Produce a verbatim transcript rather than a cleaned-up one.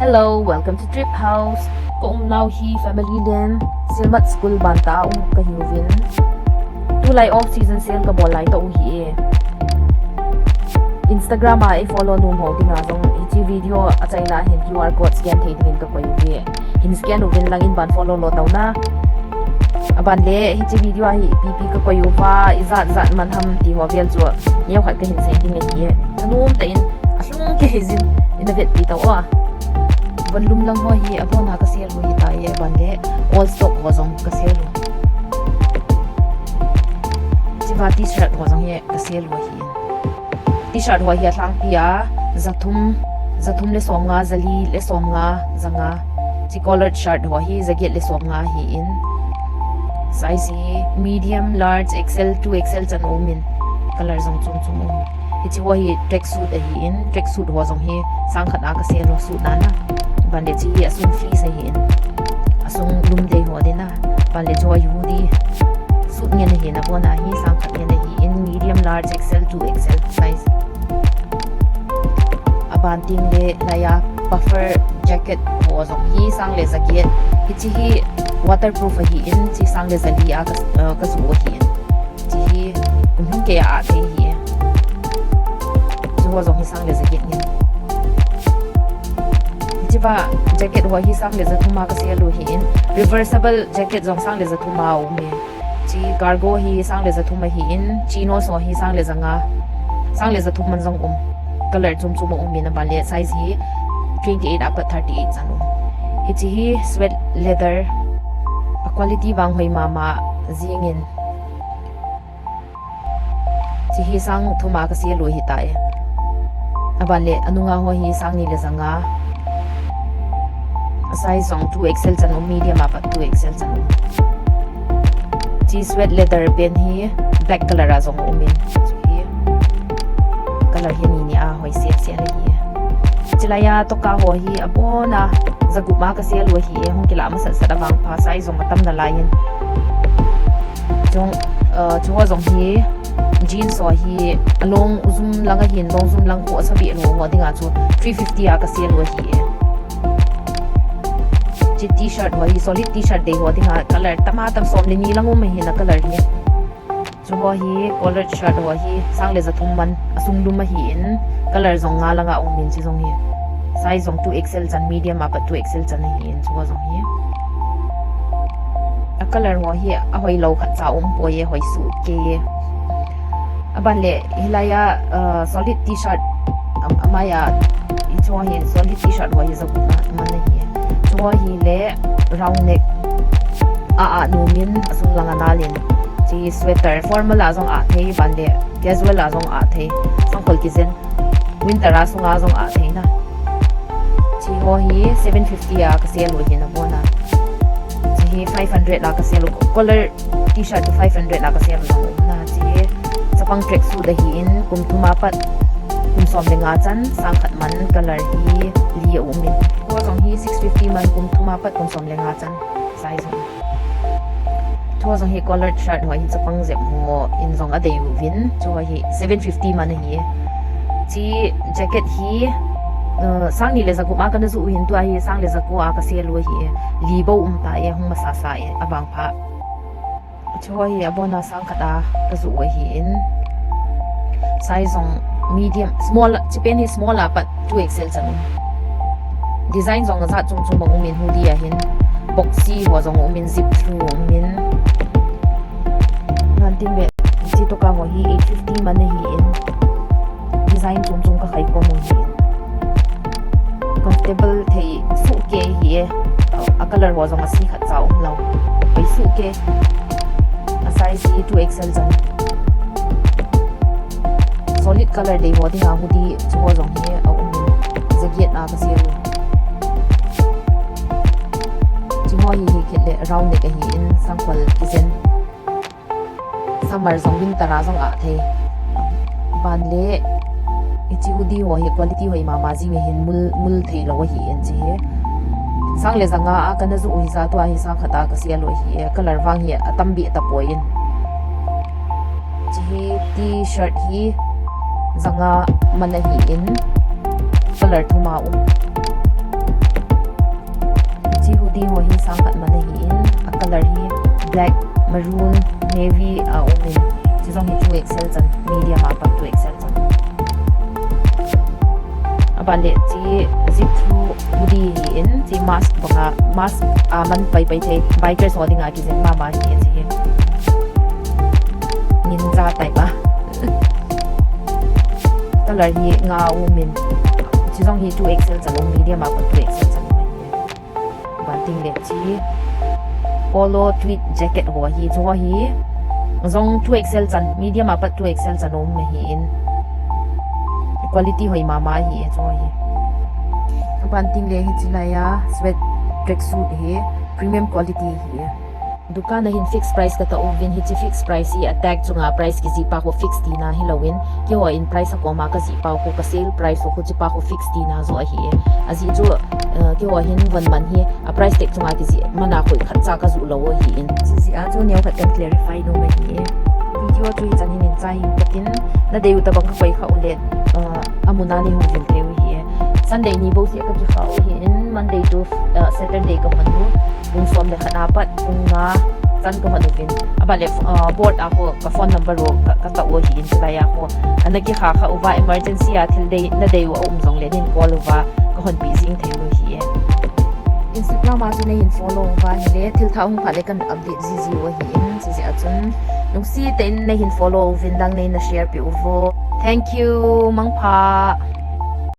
Hello, welcome to Trip House. Ka umnau hi Family Lane, Silmat School banta um kahiuvin. Tulai off season sale kabol lai tah u hi e. Instagram a i follow nom ho dinga jong hiche video achaina hin Q R code scan thei dingin kakoi uve. Hin scan uvin lang in ban follow lou tauna. Aban le hiche video a hi ipi ipi kakoi uva, ijat jat man ham ti ho vel chu neokhat kahin sei ding ahi e. Thanom tah in alhung kei jin ina vetpi tau a. Von lum lang ho hi abona ka sale u hita e, aban le old stock ho jong ka sale u. Hiche va t-shirt ho jong hi ka sale u ahi. T-shirt ho hi alhangpi a, jathum, jathum le somnga, jali le somnga, janga. Hiche collared shirt ho hi jaget le somnga ahin. Size hi medium, large, X L, two X L chan umin. Color jong chom chom um. Hiche ho hi track suit ahin, track suit ho jong hi sangkhat a ka sale u suit na na. Aban le hiche hi asung fleece ahin. Asung lum dei ho dina. Aban le hiche ho hi hoodie. Suit ngen ahin, abona hi sangkhat ngen ahin, medium, large, X L, two X L size. Aban teng le laiya puffer jacket ho jong hi sang le jaget. Hiche hi waterproof ahin, hiche sang le jali a ka, uh, kajoh u ahin. Hiche hi kum lhung kei a athei ahi. Hiche ho jong hi sang le jaget ngen. Hiche va jacket ho hi sang le jathum a ka sale u ahin. Reversible jacket jong sang le jathum a um e. Hiche cargo hi sang le jathum ahin, chinos ho hi sang le janga, sang le jathum man jong um. Color chom chom a umin, aban le size hi twenty eight apat thirty eight chan um. Hiche hi suede leather, a quality vang hoi mama jingin. Hiche hi sang thum a ka sale u hita e. Aban le anunga ho hi sang ni le janga. A size jong two X L chan um, medium apat two X L chan um. Hiche suede leather pant hi black color a jong umin. Hiche color hi ni ni a hoi sel sel ahi. Hiche laiya toka ho hi abona jagup a ka sale u ahi, hung kila masat sat a vangpha size jong atam nalai in. Jong, uh, hiche ho jong hi jeans ho hi along jum lang ahin, long jum lang khu asabeh lou ho dinga chu three fifty a ka sale u ahi e. Hiche t-shirt ho hi solid t-shirt dei ho dinga color tam a tam, som le ni lang um ahin a color hi. Hiche ho hi collared shirt ho hi sang le jathum man, asung lum ahin, color jong nga lang a umin hiche jong hi. Size jong two X L chan, medium apat two X L chan ahin, hiche ho jong hi. A color ho hi ahoi lou khatcha um poi e, hoi suh kei e. Aban le hilaiya, uh, solid t-shirt, am, amaiya, hiche ho hi solid t-shirt ho hi jagup na man ahi. Hiche ho hi le round neck a, a nomin asung lang a nalin. Hiche sweater, formal a jong a thei, aban le casual a jong a thei. Sangkhol kijen. Winter a sunga jong a thei na. Hiche ho hi seven fifty a ka sale u ahin abona. Hiche hi five hundred a ka sale u. Collar t-shirt chu five hundred a ka sale u jong um na. Hiche hi chapang track suit ahin, kum thum apat kum som le nga chan, sangkhat man, color hi li a umin. Hiche ho jong hi six fifty man, kum thum apat kum som le nga chan. Size jong. Hiche ho jong hi collared shirt ho hi chapang jep ho in jong adei uvin. Hiche ho hi seven fifty man ahi. Hiche jacket hi, uh, sang ni le jagup a kana joh u hin, tua hi sang le jako a ka sale u ahi. Li bou um ta e, hung masa sa e, avangpha. Hiche ho hi abona sangkhat a ka joh u ahin. Size jong medium, small, hiche pen hi small apat two X L chan um. Design jong ajat chom chom a umin, hoodie ahin. Boxy ho jong umin, zip through umin. Ngan tin be, hiche toka ho hi eight fifty man ahin. Design chom chom ka khai khom u ahin. Comfortable thei suh kei ahi e. A color ho jong ase khatcha um lou. Hoi suh kei. A size hi two X L jong. Solid color dei ho dinga hoodie hiche ho jong hi a um in. Jacket na ka sale u. Hiche ho hi hi kit le round neck ahin, sangkhol kijen. Summer jong winter a jong a thei. Ban le, hiche hoodie ho hi quality hoi mama jing ahin, mul, mul thei lou ahin hiche hi. Sang le janga a kana joh u hi ja, tua hi sangkhat a ka sale u ahi e, color vang hi atam beh tapoi in. Hiche hi t-shirt hi, janga man ahin, color thum a um. Hiche hoodie ho hi sang khat man ahin, a color hi black, maroon, navy a um in, hiche jong hi two X L chan, medium a pat two X L chan. Aban le hiche zip through hoodie hi in, hiche mask banga, mask a man pai pai thei, bikers ho dinga kijen mama hi hiche hi. Ninja type a. Color hi nga um in. Hiche jong hi two X L chan um, medium a pat two X L chan um ahi. Banting le hiche polo tweed jacket ho hi, hiche ho hi jong two X L chan, medium a pat two X L chan um ahin. Quality hoi mama ahi, hiche ho hi. Banting le hiche laiya sweat tracksuit hi, premium quality hi. Dukan a hin fixed price katah uvin, hiche fixed price hi a tag chunga price kijih pa ho fix tina hilouvin, keiho in price a koma kajih pa ho, ka sale price ho, hiche pa ho fix tina joh ahi. Ajeh chu, eh, keiho hin von man hi a price tag chunga kijih mana koi khatcha kajoh lou ahin. Hiche jeh a chu neo khat kan clarify nom ahi. Video chu hichan hin in chai hing katin, nadei u tobang kakoi kha ule, eh, amun a neihung vil thei u ahi. Sunday ni bou seh kakikha u ahin, Monday to, eh, Saturday kahon u. Pung som le khat a pat pung nga chan kahon uvin. Aban le, ah, board a ho ka phone number u ka, katah u ahin, chulai a ho. Ana kikha kha uva emergency a thil dei, nadei u aum jongle nin call uva kahonpi jing thei u ahi. Instagram a chu neihin follow uva ahile, thil thah hung phat le kan update jiji u ahin, hiche jeh a chun lungset tah in neihin follow uvin lang neina share peh uvo. Thank you, mangpha.